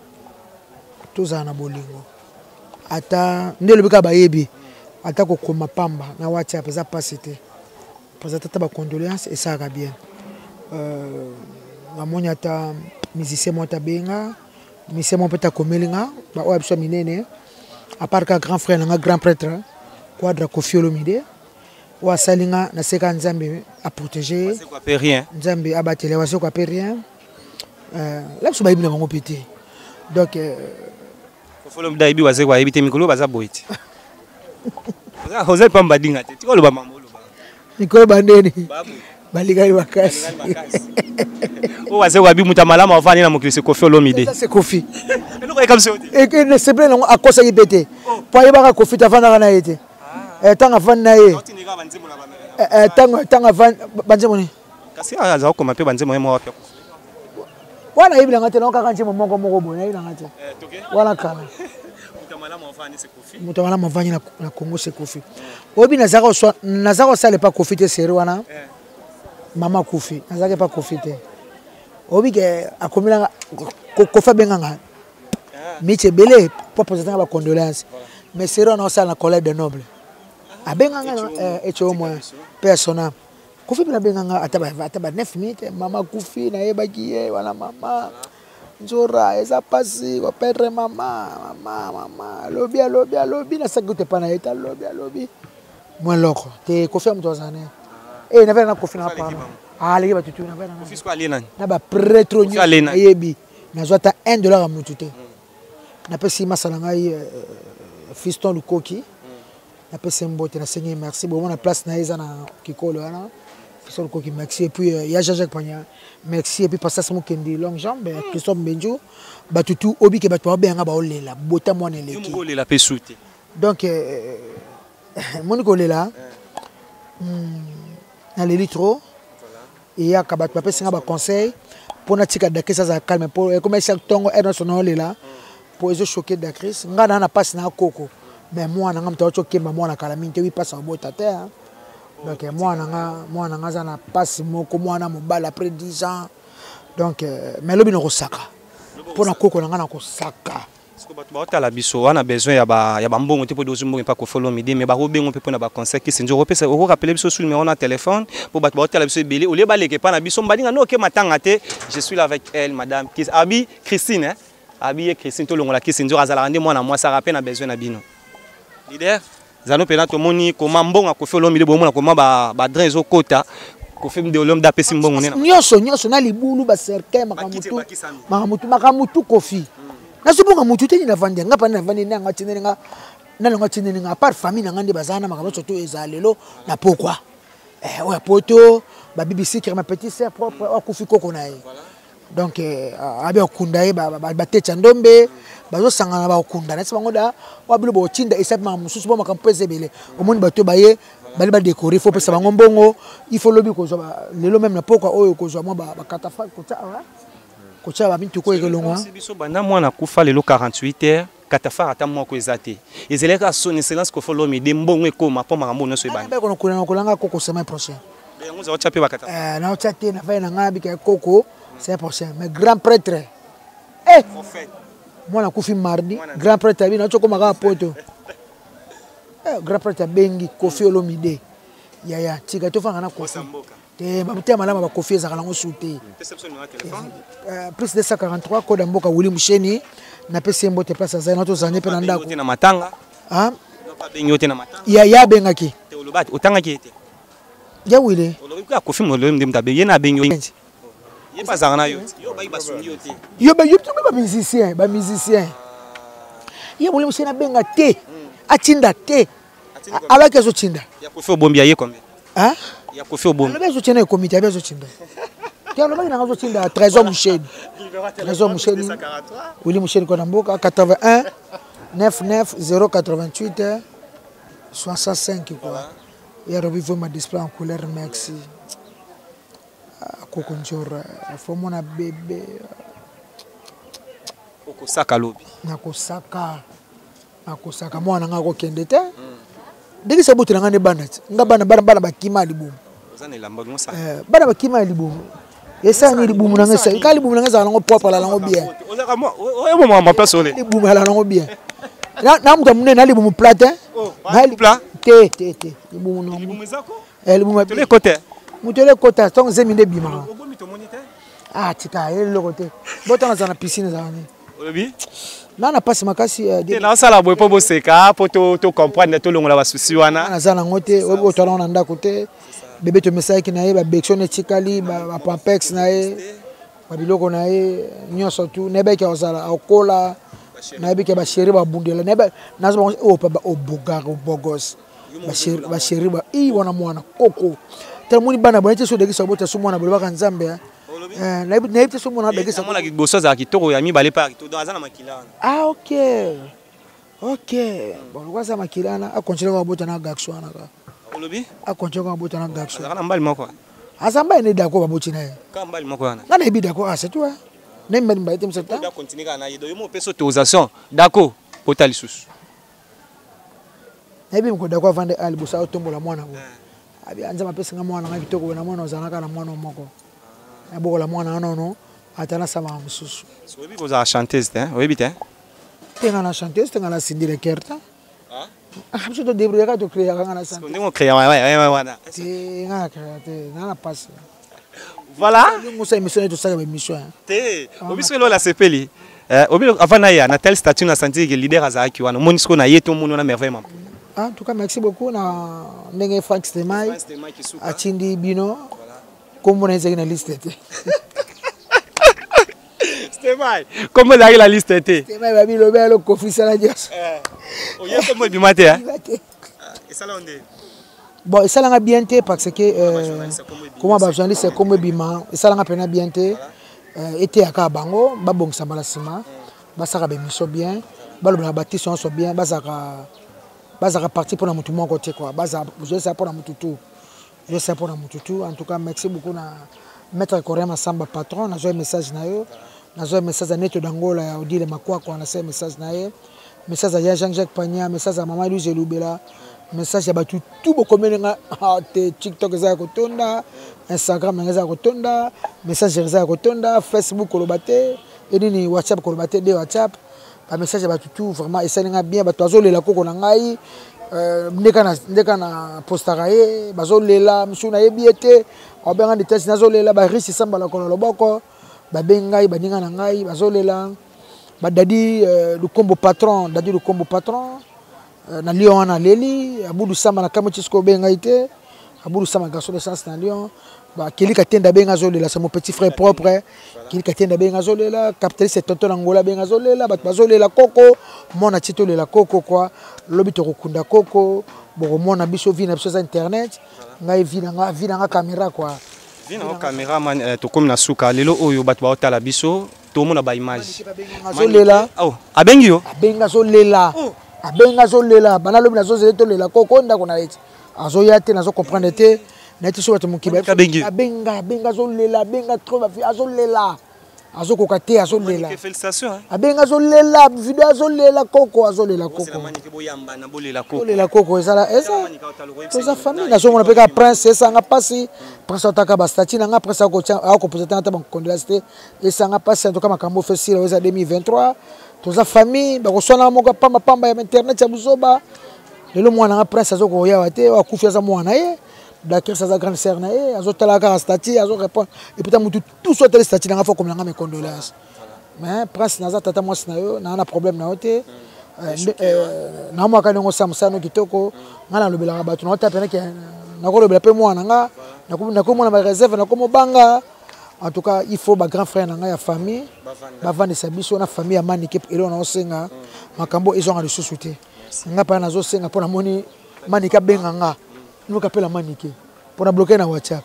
tozala na bolingo ata nde elobi kaka bayebi ata kokoma pamba na whatsapp eza mpasi te mpoza tata bacondoléance esalaka bien euh, namoni ata musicien moko tabenga musicien moko mpe takomeli nga baoyo ya biso ya minene apart ka grand frère na nga grand prêtre quadra kofi olomide oyo asali nga naseka nzambe aprotege ye nzambe abatela wasekwa mpe rien euh, la biso bayebi na bango mpe te donc euh, kofolo mda yebi wazekwa ayebi te mikolo baza boye te oza epa mbadinga te tika oloba mama oloba mikolo bandeni balikali makasi oyo wazekwa abi moto ya malamu avandi na mokili se kofi olomide se kofi eloko ayeka biso te nesepele nango akosaki mpe te mpo ayebaka kofi te avandaka na ye te ntango eh, avandi na ye ntango eh, eh, avandi banzembo nini kasi aza kokoma mpe banzembo ye moko wapi wana ayebi nanga te nao kaka nzembo moko moko boye nayebi nanga te wana kala moto malamu avandi na congo se kofi oyebi naza kosala epa kofi te seri wana mama akufi nazalaki epa kofi te oyebi ke akomelanga kofi abenganga miti ebele mpo apresentanga bacondoléance mais seri wana osala na collège de noble abenganga etio moyen mpe ya sonam Kofi mpe nabenga nga ata ba ata ba 9 minutes mama kufi nayebaki ye wana mama nzora eza pasi koperdre mama mama mama alobi alobi alobi nasaki kutu epai na ye te alobi alobi mwa eloko te kofi ya moto azala naye e eh, navela na kofi na pardon aleki bato tu navela na bapretre nyonso nayebi nazwa ata 1 dollar ya motu te napesi masala ngai euh, fiston lukoki napesi ye mbote nasengi ye merci bomona place na ye eza na kikolo wana fiston lukoki merci et puis euh, ya jean jacques panya merci et puis pastas mokendi longue jambe ya christophe mbenju bato tu obike bato baobenga baolela bota mwana eleki olela mpe su te donc euh, moni kolela hmm, naleli trop eyaka bato bapesi nga baconseil mpo natika dakris azala calme mpo ekomi chaque ntongo heure nyonso naolela mpo ezochoke dakris ngai naa na mpasi na koko mais mwana nga moto auti okemba mwana kala mingi te wi mpasi abota te donc mwana nga mwana nga aza na mpasi moko mwana mobali après 10 ans donc euh, mais lobi nakosaka mpo na koko na ngai nakosaka Siko bato baotala biso wana besoin ya ba ya bambongo te mpo dozi mbongo epa Koffi Olomide mais bakobengo mpe mpo na baconcert kisi nzoko opesa okorapele biso su numéro na téléphone mpo bato baotala biso ebele olie baleka epa na biso mbalinga no oke matanga te. Je suis là avec elle, madame Kis Abi Christine hein? Abi ye Christine tolongola kisi nzoko azalaka nde mwana mwasi aka mpe na besoin na bino leader zano mpena tomoni koma mbongo ya Koffi Olomide bomona koma ba ba drain ezokota Koffi Olomide apesi mbongo nena nyonso nyonso na libulu ba cercueil makambo tu makambo tu makambo tu Koffi nazobonga motu te nini navandi nga pana navandi nde yango atindeli nga nani yango atindeli nga apart famille na nga nde bazala na makambo nyonso to ezala lelo na pokwa eh, oyo ya poto ba bbc ma petite sœur propre oyo akufi koko na ye donc eh, abi akunda ye batecha ndombe bazosangana bakokunda nasi bango da oyo bino botinda esapi makambo mosusu bo makambo mpo eza ebele omoni bato baye bali badekore fo opesa bango mbongo il faut lobi kozwa lelo meme na pokwa oyo kozwa mwa bakatafra kotya awa kotya bamituka oyo ekolongwa biso banda mwana akufa lelo 48 heures katafar ata moko eza te ezalaki kaka son excellence Koffi Olomide mbongo ekoma mpo makambo nyonso ebandi nakolanga koko semaine prochaine yango oza otya mpe bakata eh, naotya te nafai na ngai abika koko semaine prochaine mais grand prêtre eh! mwana akufi mardi grand prêtre abi naoti okoma kaka poto eh, grand prêtre abengi Koffi Olomide yaya tika tofanga na Koffi te motema malamu ya bakofi ezalaka nango su te euh, plus 243 code ya mboka wili musheni napesi ye mbote place azali na tozala mpe na ndako na matanga ya abengaki otangaki ye te ya wili kofi molomide moto abengi ye na abengi ye mpe azalaka na yo yo bayi basungi yo te yo yo mpe bamusicien bamusicien ye wili musheni abenga te atinda te alaki azotinda ya kofi obombi aye combien hein ya kofi obombi alobi azotinda ekomi te abi azotinda. Te alobaki nanga azotinda Trésor Musheni. Trésor Musheni. Willy Musheni kona mboka 81 99 088 65 quoi. Ya robi vraiment display en couleur merci. Ah, koko njora fo mona bebe. Okosaka lobi. Nakosaka. Nakosaka mwana nga akokende te. Ndenge sa botela nga nde bana ti. Nga bana bana bana bakima libumu. Eh, bana bakima libumu. Esala ni libumu na nga esala. Ka libumu na nga ezala nango propre ala nango bien. Libumu ala nango bien. Na na mutu munene na libumu plat hein. Oh, na plat. Te te te. Libumu nango. Libumu ezako? Eh libumu. Tole kote. Mutu ele kota tongo zemi nde bimaka. Ah tika eloko te. Botana za na piscine za nini. Olobi? Na na pasi makasi eh, te nasala boye mpo boseka mpo to comprendre tolongola basusi wana. Naza nango te, oyebi otala ngo na ndako te. Bebe tomesalaki na ye babection etikali bapampex na ye babiloko na ye nyonso tu nayebaki akozala akola nayebi ke basheri babundela naza bango oyo papa obogar obogos basheri ba i wana mwana koko tala moni bana boye te so odekisa obota so mwana bolobaka nzambe eh, nayebi te so mwana adekisa mwana liboso azala kitoko ya mibale mpe kitoko donc aza na makila wana ah ok ok bon lokola aza makila wana akontinue kaka kobota na garçon wana kaka olobi akontinue kaka kobota na garçon azalaka na mbali moko aza mbali ne dako baboti na ye kaka mbali moko wana nga nayebi dako ah c'est tout hein nayebi mbali mbali te mosata continue kaka na ye donc yo moko opesi autorisation dako bota lisusu Nayebi mokolo dako avanda a liboso aotombola mwana boye eh. Abi nzambe apesi nga mwana nga kitoko boye na mwana ozalaka na mwana moko nabokola mwana wana nono ata nasamaka mosusu. Oyebi kozala chanteuse te oyebi te? Te nga na chanteuse te nga na Cindy Le Cœur te. Ah, biso todebrouillaka tocréaka nga na ndenge ocréa wana te nga na créa te nga na pasi. Voilà. Ngosa émission ne tosala ba émission. Te, obiso elola sepeli. Eh, obi avant na ya na tel statut na sentir que leader azalaki wana. Omoni siko na ye to moni wana merveille mampo. En tout cas, merci beaucoup na ndenge Frank Stemay atindi bino kombo na ezalaki na liste te. Stemay, kombo ezalaki na liste te. Stemay babi lobi alo Kofi sala nyonso. Eh, oye kombo ebima te hein? Esala nde. Bon, esalanga bien te parce que euh, comment ba journaliste kombo ebima esalanga pena bien te. Euh, eteyaka bango babongisa mbala nsima basalaka baémission bien balobelaka batiste nyonso bien bazalaka bazalaka parti mpona motu moko te kua bazala mpona motu tu ezosala mpona motu tu. En tout cas merci beaucoup na maître Coréen Massamba patron, nazwa message na yo, nazwa message ya Neto Dangola ya Odile Makwakwa, nasala message na ye, message ya Jean-Jacques Pagna, message ya Mama Louise Elubela, message ya bato tu bokomeli nga ah, te TikTok eza ya kotonda, Instagram nanga eza ya kotonda, Messenger eza ya kotonda, Facebook koloba te, enini WhatsApp koloba te, de WhatsApp ba message ya bato tu vraiment esali nga bien. Bato bazolela koko na ngai euh, ndeka na postaka ye bazolela mosusu nayebi ye te abenga nde tesi nazolela barisi esambala kola loboko babengi ngai baninga na ngai bazolela badadi euh, lukombo patron dadi lukombo patron euh, na Lyon wana aleli Abudu Samba na kamwe tisiko obengi ngai te Abudu Samba garçon de sens na Lyon ba Kelly Katenda benga azolela c'est mon petit frère propre Kelly Katenda benga azolela capitaliste tonton Angola benga azolela bato bazolela koko mona ti tolela koko quoi lobi tokokunda koko bokomona biso vie na biso eza internet ngai vie na nga vie na nga caméra quoi vie na nga caméra man eh, tokomi na suka lelo oyo bato baotala biso tomona ba image azolela oh abengi yo abengi azolela oh. Abengi azolela bana lobi nazozela tolela koko ndako na ye ti azoya te nazo comprendre te naye ti so bato mokili abenga abenga azolela abenga trop bafi azolela azokoka te azolela abenga azolela video azolela koko azolela koko olela koko ezala eza toza famille nazomona mpe kaka prince esanga mpasi prince ataka bastati na nga prince akoposa te ata bakondelasi te esanga mpasi antuka makambo ofesila oyo eza 2023 toza famille bakoswana moko pamba pamba ya internet ya buzoba lelo mwana nga prince azokoyawa te oyo akufi aza mwana ye Blackers aza grande sœur na ye azotala kaka statut azo répondre et puis mutu tout soit tele statut nanga faut komela nga mes condoléances mais prince naza tata mwasi na yo na na problème na yo te naomwaka ndenge osala mosala no kitoko nga nalobelaka bato naota pene ke nakolobela mpe mwana nga nakomona bareserve nakomobanga. En tout cas il faut ba grand frère na nga ya famille bavandisa biso na famille ya Manike eloko naosenga makambo ezonga lisusu te nga mpe nazosenga mpo namoni Manike abenga nga noka mpe la Manike mpo na bloke na WhatsApp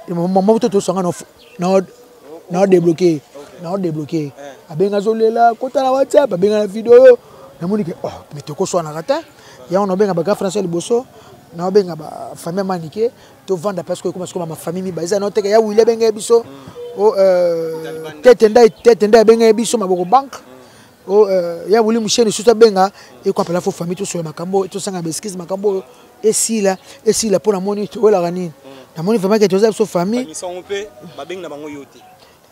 mama to tosanga na Na débloquer, na débloquer. Abenga azolela, kota na WhatsApp, abenga na video oyo. Namoni ke oh, mais tokoswanaka te. Yango nabenga ba grand frère liboso, nabenga ba famille Manike, tovanda parce que ekoma sikoyo ba famille mibale. Eza na oteka ya Willy abenga ye biso. O tete ndai, tete ndai abenga ye biso maboko banque. O ya Willy Musheni susu abenga ekwapela fo famille tosola makambo, tosanga ba excuse makambo oyo esila, esila mpo namoni toyelaka nini. Namoni vraiment ke toza biso famille. Ba mission mpe babengi na bango yo te.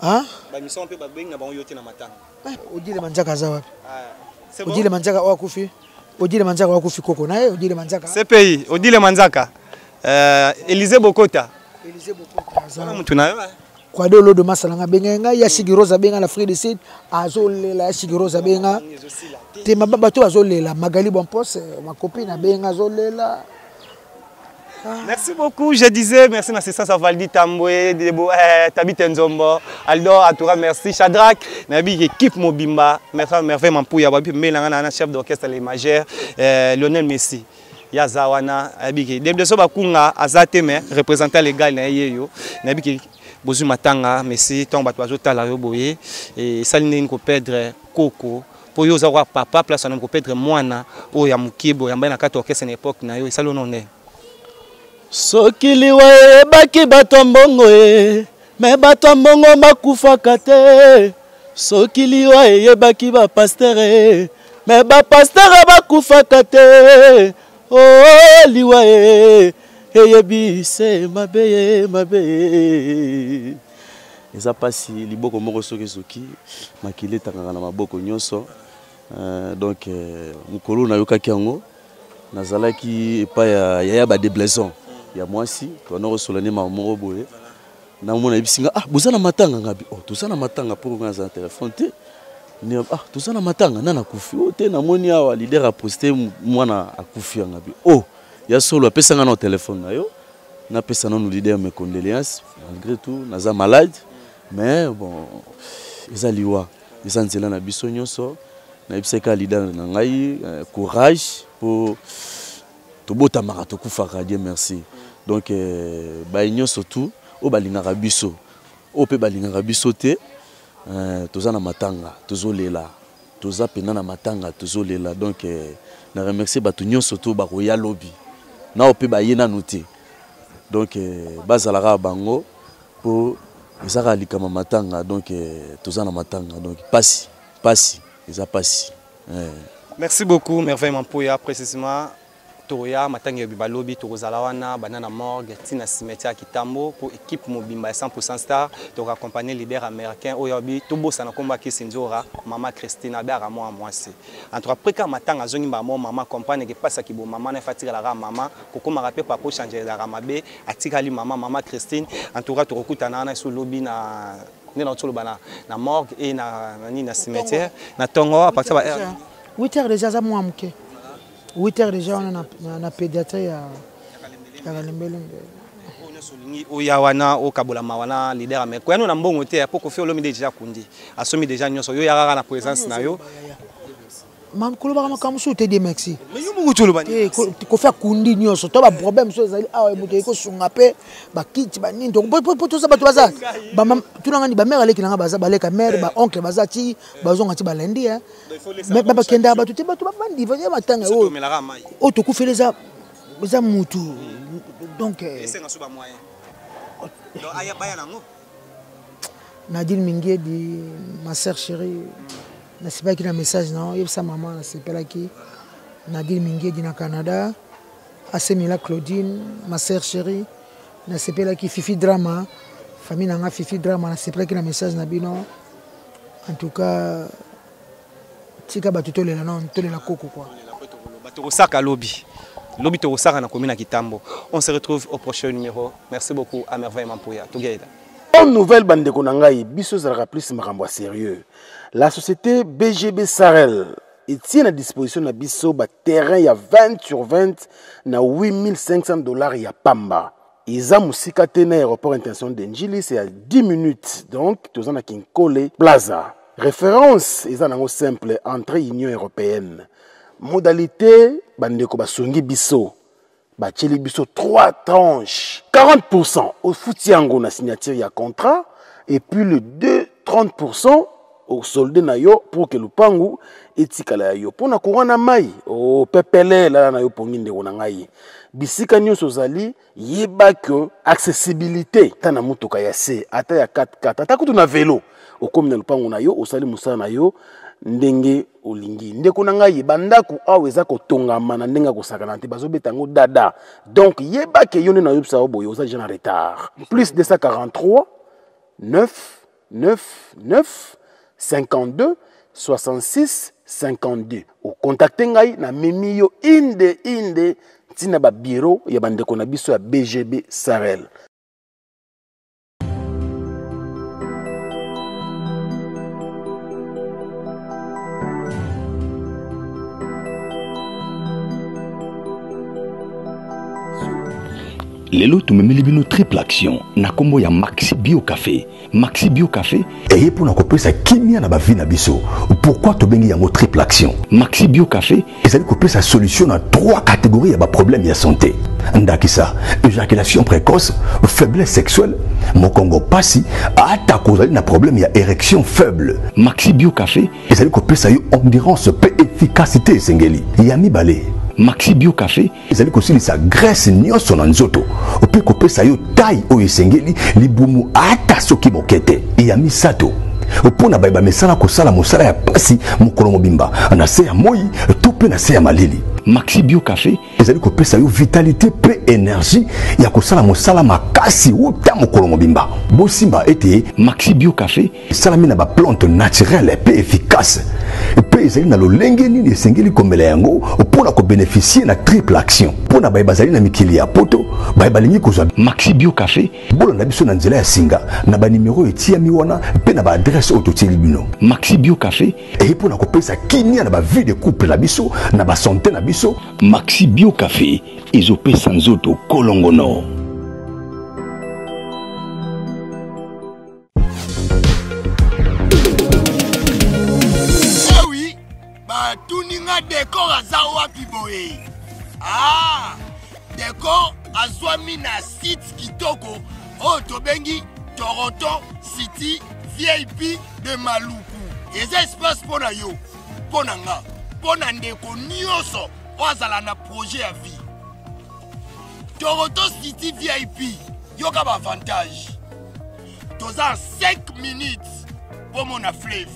Hein? Ba mission mpe babengi na bango yo te na matanga. Eh, Odile Manzaka aza wapi? Ah, c'est bon? Odile Manzaka oyo akufi. Odile Manzaka oyo akufi koko na ye, Odile Manzaka. CPI, Odile Manzaka. Élysée Bokota. Élysée Bokota aza. Wana mutu na yo, hein? Kwado Lodo Masala nga benga nga ya Shigi Rose benga la Afrique du Sud azolela ya Shigi Rose benga te ma bato azolela Magali Bompos ma copine abenga azolela. Merci beaucoup, je disais merci na assistance à Valdi Tambwe, Debo, Tabite Nzombo, Aldo, Atura, merci, Shadrach, Nabi, équipe Mobimba, merci Merveille Mampouya, Babi Melanga, nana, chef d'orchestre, les majeurs, Lionel Messi, Yazawana, Abiki, Debde Soba Kunga, Azate, mais représentant légal, na yeyo, Nabi, Bozu Matanga, Messi, tant bato bazo tala yo boye, et saline ko perdre Coco, po yo oza papa, place na ko perdre mwana, oyo ya mukibo, ya mbaye na kati orchestre na époque na yo, esali ono ne. Soki liwa eyebaki bato ya mbongo e, me bato ya mbongo bakufaka te. Soki liwa eyebaki ba pasteur e, me ba pasteur bakufaka te. Oh, liwa e, eyebi se mabe ye, mabe ye. Eza pasi liboko moko soki ezoki, makila etangaka na maboko nyonso. Donc mokolo nayokaki yango, nazalaki epai ya yaya ba déblaison ya mwasi, towana kosola ne mama moko boye. Namona yebisi nga, ah, boza na matanga ngabi. Oh, toza na matanga pour nga za téléphone te. Ne, ah, toza na matanga nana akufi. Oh, te namoni awa leader a posté mwana akufi ya ngabi. Oh, ya solo apesa nga na téléphone na yo. Napesa nanu leader mes condoléances malgré tout naza malade mais bon eza liwa. Eza nzela na biso nyonso. Nayebisaka leader na ngai courage po tobotamaka tokufaka, Dieu merci. Donc baye nyonso tout oyo balingaka biso, oyo mpe balingaka biso te, toza na matanga, tozolela. Toza pena na matanga, tozolela. Donc na remercier bato nyonso tout bakoya lobi. Na oyo mpe baye nanu te. Donc bazalaka bango po ezaka likama matanga. Donc toza na matanga. Donc pasi, pasi, eza pasi. Merci beaucoup Merveille Mampuya, précisément Toya matanga ya balobi tokozala wana banana morgue tina cimetière ya Kitambo pour équipe mobimba ya 100% star to accompagner leader américain oyo abi tobosa na komba Kisinzora mama Christina Abara mwa mwasi. En tout cas preka matanga zongi ba mo mama comprendre que pasa kibo mama na fatika la mama kokoma rapé papa changer la ramabe atikali mama mama Christine. En tout cas tokokutana na sous lobby na ne na tsolo bana na morgue et na na ni na cimetière na tongo à partir ba 8 heures déjà za mwa muke. 8 heures déjà on a na pédiatrie ya ya Kalembelembe. Oya wana okabola mawana leader mais koyano na mbongo te po Koffi Olomide déjà kundi asomi déjà nyonso yo ya kaka na présence na yo. Mam koloba kama kamusu te de merci. Mais yo moko toloba ni. Eh, Koffi akundi nyonso to ba problème so ezali awa moto eko sunga pe ba kiti ba nini to po po to za bato baza ba mam tuna ngani ba mère aleki nanga baza baleka mère ba oncle baza ti bazonga ti ba lundi hein. Mais ba bakenda bato te bato bavandi ba matanga oyo. Oyo tokufela eza eza mutu. Donc, Esenga so ba moyen. Donc, aya baya nango. Nadine Mingiedi, ma sœur chérie, nasepelaki na message na yo, yebisa maman nasepelaki. Nadine Mingiedi na Canada, Asemila Claudine, ma sœur chérie, nasepelaki. Fifi Drama, famille nanga Fifi Drama, nasepelaki na message na bino. En tout cas, tika bato tolela non, tolela koko quoi. Tokosaka lobi. Lobi tokosaka na commune ya Kitambo. On se retrouve au prochain numéro. Merci beaucoup à Merveille Mampuya. Together. Bonne nouvelle bandeko na ngai, biso ezalaka plus makambo ya sérieux. La société BGB Sarel etient à disposition na biso ba terrain ya 20 sur 20 na 8500 $ ya pamba. Eza musika te na aéroport international de Ndjili, c'est à 10 minutes. Donc toza na Kinkole Plaza. Référence eza nango simple, entrée Union européenne. Modalité bandeko basongi biso. Batieli biso 3 tranches. 40% ofuti yango na signature ya contrat. et puis le 2 30 osolde na yo pour ke lupangu etikala ya yo mpo na courant na mai opepele lala na yo pongi ndeko na ngai bisika nyonso ozali yeba ke accessibilité ata na motuka ya se ata ya 4x4 ata kutu na velo okomi na lupangu na yo osali mosala na yo ndenge olingi ndeko na ngai bandako awa eza kotongama na ndenge ya kosakana te bazobeta yango dada donc yeba ke yo nde nayebisa yo boye oza deja na retard plus 243 9 9 9 52 66 52 okontakte ngai namemi yo inde inde ntina babiro ya bandeko na biso ya bgb sarel. Lelo tumemeli bino triple action na kombo ya Maxi Bio Café. Maxi Bio Café eye mpo na kopesa kimia na bavi na biso. Pourquoi tobengi yango triple action? Maxi Bio Café ezali kopesa solution na trois catégories ya baproblème ya santé. Ndakisa, éjaculation précoce, faiblesse sexuelle, mokongo pasi, ata kozali na problème ya érection faible. Maxi Bio Café ezali kopesa yo endurance mpe efficacité esengeli. Ya mibale, Maxi Bio Café ezali kosilisa graisse nyonso na nzoto mpe kopesa yo taille oyo esengeli, libumu ata soki moke te. Ya misato, mpo na baye bamesana kosala mosala ya pasi mokolo mobimba na se ya moi to mpe na se ya malili, Maxi Bio Café ezali kopesa yo vitalité mpe énergie ya kosala mosala makasi uta mokolo mobimba. Bosimba ete Maxi Bio Café esalami na baplante naturelle mpe efficace mpe ezali na lolenge nini esengeli komela yango mpo na kobeneficie na triple action. Mpo na baye bazali na mikili ya poto, baye balingi kozwa Maxi Bio Café, bolanda biso na nzela ya singa na banimero etiyami wana mpe na baadresse oyo totieli bino. Maxi Bio Café eye mpo na kopesa kimia na bavie de couple na biso, na basante na biso. Maxi Bio Café ezopesa nzoto kolongono. Ewi batuni nga decor aza wapi boye? Ah, decor azwami na site kitoko oyo tobengi Toronto City VIP de Maluku. Eza espace mpo na yo, mpo na nga, mpo na ndeko nyonso oyo azala na projet ya vie. Toronto City VIP, yoka ba avantage. Toza 5 minutes mpo mona fleuve.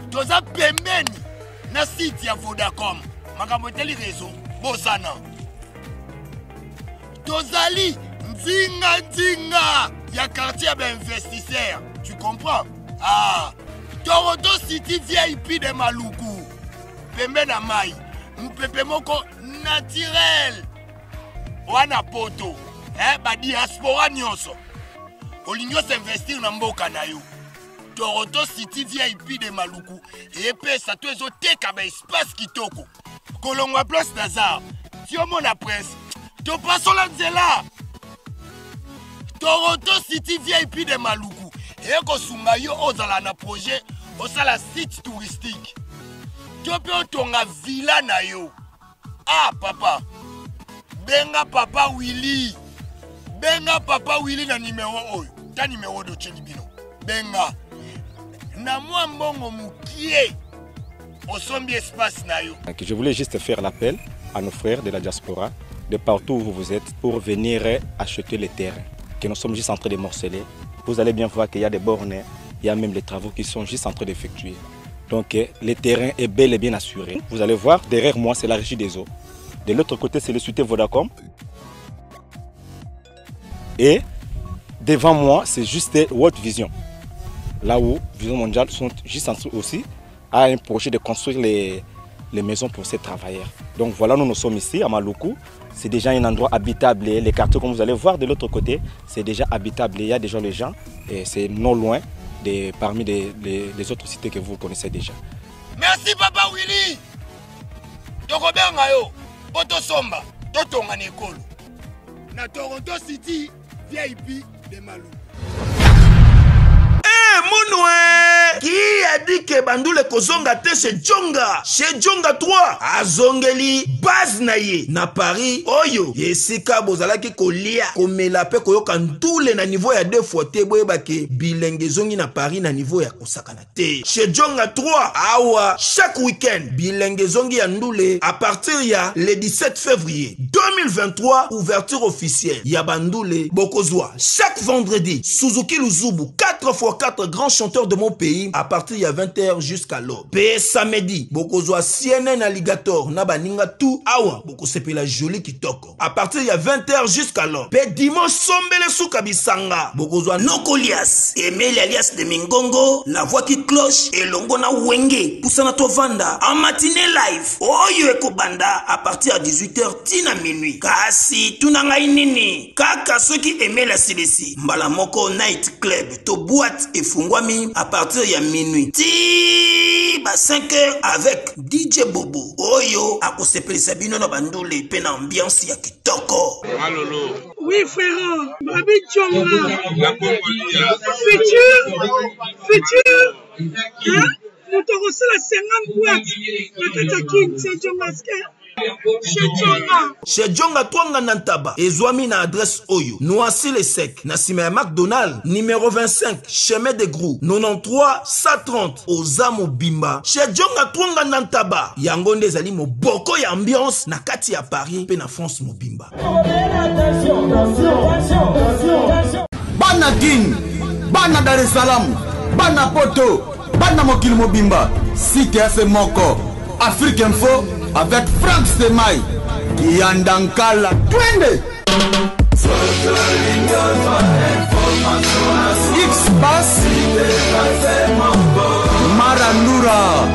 Toza pembeni na site ya Vodacom. Makambo etali réseau, bosana. Tozali nzinga nzinga ya quartier ya ba investisseur. Tu comprends? Ah, Toronto City VIP de Maluku. Pembe na mai, mupepe moko naturel. Wana poto, eh, ba diaspora nyonso. Olingi osinvestir na mboka na yo. Toronto City VIP de Maluku epesa to ezoteka ba espace kitoko. Kolongwa place Nazar, ti omona presse, topasola nzela. Toronto City VIP de Maluku ekosunga yo ozala na projet osala site touristique to mpe otonga villa na yo. Ah papa, benga papa Willy, benga papa Willy na numero oyo, ta numero dotieli bino, benga na mwa mbongo mokie osombi espace na yo. Donc, je voulais juste faire l'appel à nos frères de la diaspora, de partout où vous êtes, pour venir acheter les terrains que nous sommes juste en train de morceler. Vous allez bien voir qu'il y a des bornes, il y a même les travaux qui sont juste en train d'effectuer. Donc le terrain est bel et bien assuré. Vous allez voir, derrière moi, c'est la régie des eaux. De l'autre côté, c'est le site Vodacom. Et devant moi, c'est juste World Vision. Là où Vision Mondiale sont juste en dessous aussi, a un projet de construire les maisons pour ces travailleurs. Donc voilà, nous, nous sommes ici à Maluku. C'est déjà un endroit habitable. Les quartiers, comme vous allez voir de l'autre côté, c'est déjà habitable. Il y a déjà les gens et c'est non loin de, parmi les autres cités que vous connaissez déjà. Merci Papa Willy. Tokobenga yo, poto somba, totonga na ekolo. Na Toronto City VIP de Maluku. Eh, Munwe! Qui a a dit que bandule ekozonga te chez Djonga? Chez Djonga 3 azongeli base na ye na Paris oyo esika bozalaki kolia, komela pe koyoka ndule na niveau ya deux fois te. Boyeba ke bilenge ezongi na Paris na niveau ya kosakana te. Chez Djonga 3 awa chaque week-end bilenge ezongi ya ndule à partir ya le 17 février 2023, ouverture officielle ya bandule. Bokozwa chaque vendredi Suzuki Luzubu 4x4, grand chanteur de mon pays, à partir ya 20h jusqu'à l'aube. Pe samedi bokozwa CNN Alligator na baninga tout, awa bokosepela joli kitoko à partir ya 20h jusqu'à l'aube. Pe dimanche sombele suka bisanga bokozwa Nokolias Emeli alias de Mingongo, la voix qui cloche, elongo na Wenge pusana tovanda en matinée live oyo ekobanda à partir ya 18h tina minuit. Kasi tuna ngai nini kaka soki Emeli asilisi mbala moko night club to boîte efungwami à partir ya minuit ti ba 5 heures avec DJ Bobo oyo akosepelisa bino na bandule pe na ambiance ya kitoko. Malolo. Oui frère, Babi Djonga. Futur, futur, hein? Moto akosala 50 boîte na kati ya kin, c'est Djonga Chez Djonga. Chez Djonga Twanga na Ntaba ezwami na adresse oyo: Noisy le Sec, na nsima ya McDonald, numéro 25, chemin de Grou, 93 130, oza mobimba. Chez Djonga Twanga na Ntaba, yango nde ezali moboko ya ambiance na kati ya Paris mpe na France mobimba. Bana Kin, bana Dar es Salaam, bana Poto, bana mokili mobimba, site ya se moko, Afrique Info avec Frank Semai, Kiyanda Nkala, twende! X-Pass, Marandura.